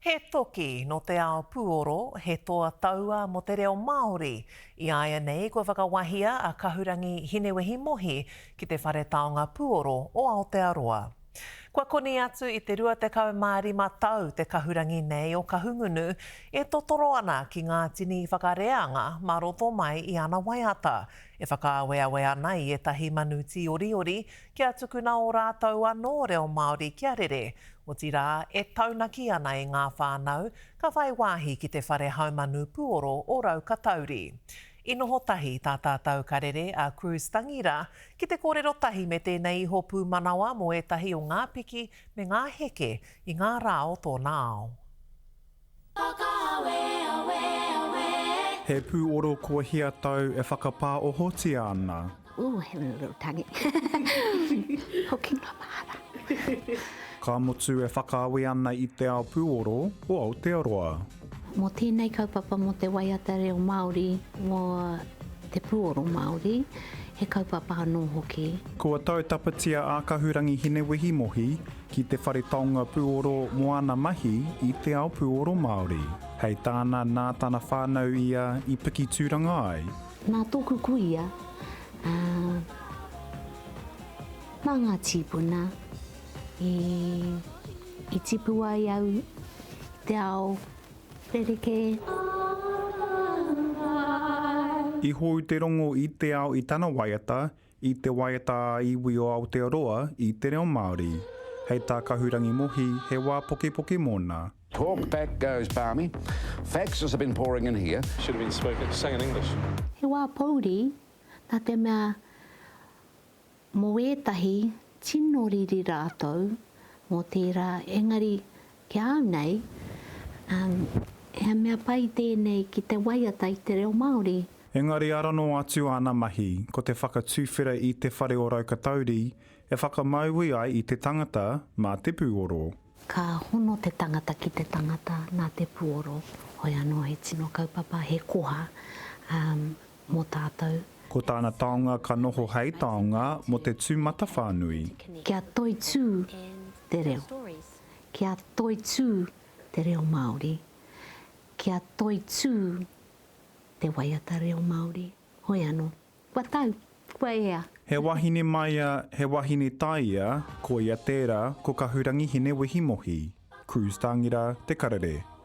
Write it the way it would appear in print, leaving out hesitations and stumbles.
He toki nō te ao puoro, he toa taua mō te reo Māori. I āianei kua whakawahia a Kahurangi Hinewehi Mohi ki te Whare Taonga Puoro o Aotearoa. Kua koni atu i te 25 tau te kahurangi nei o Kahungunu e totoro ana ki ngā tini whakareanga mā roto mai i ana waiata, e whakaaweawe ana i ētahi manu tīoriori kia tukuna ō rātou anō reo Māori kia rere, otirā, e taunaki ana i ngā whānau ka whai wāhi ki te whare haumanu puoro o Raukatauri. I noho tahi tā tātou karere a Cruz Tangira ki te kōrero tahi me tēnei iho pūmanawa mō ētahi o ngā piki me ngā heke i ngā rā o tōna ao. He pūoro kua hia tau e whakapāohotia ana. Ooh, having a little tangi. Hoki ngā mahara. Ka mutu e whakaawe ana i te ao pūoro o Aotearoa. Mō tēnei kaupapa mō te waiata reo Māori, mō te pūoro Māori, he kaupapa anō hoki. Kua tautapatia a Kahurangi Hinewehi Mohi ki te Whare Taonga Pūoro mō ana mahi i te ao pūoro Māori. Hei tāna nā tana whānau ia i piki tūranga ai. Nā tōku kuia, ā, nā ngā tīpuna i, i tipu ai au i te ao rerekē. I hou te rongo i te ao i tana waiata, i te waiata ā-iwi o Aotearoa i te reo Māori. Hei tā Kahurangi Mohi, he wā pokepoke mōna. Talk back goes barmy. Faxes have been pouring in here. Should have been spoken, sang in English. He wā pōuri, nā te mea mō ētahi tino riri rātou mō tērā, engari ki a au nei, um, he mea pai tēnei ki te waiata i te reo Māori. Engari ara noa atu āna mahi, ko te whakatuwhera i te whare o Raukatauri, e whakamāui ai i te tangata mā te pūoro. Ka hono te tangata ki te tangata nā te puoro, hoi anō he tino kaupapa, he koha mō tātou. Ko tāna taonga ka noho hei taonga mō te tūmatawhānui. Kia toitū te reo. Kia toitū te reo Māori. Kia toitū te waiata reo Māori. Hoi anō. Kua tau, kua ea. He wahine maia, he wahine taia, koia tērā, ko Kahurangi Hinewehi Mohi. Cruz Tangira, Te Karere.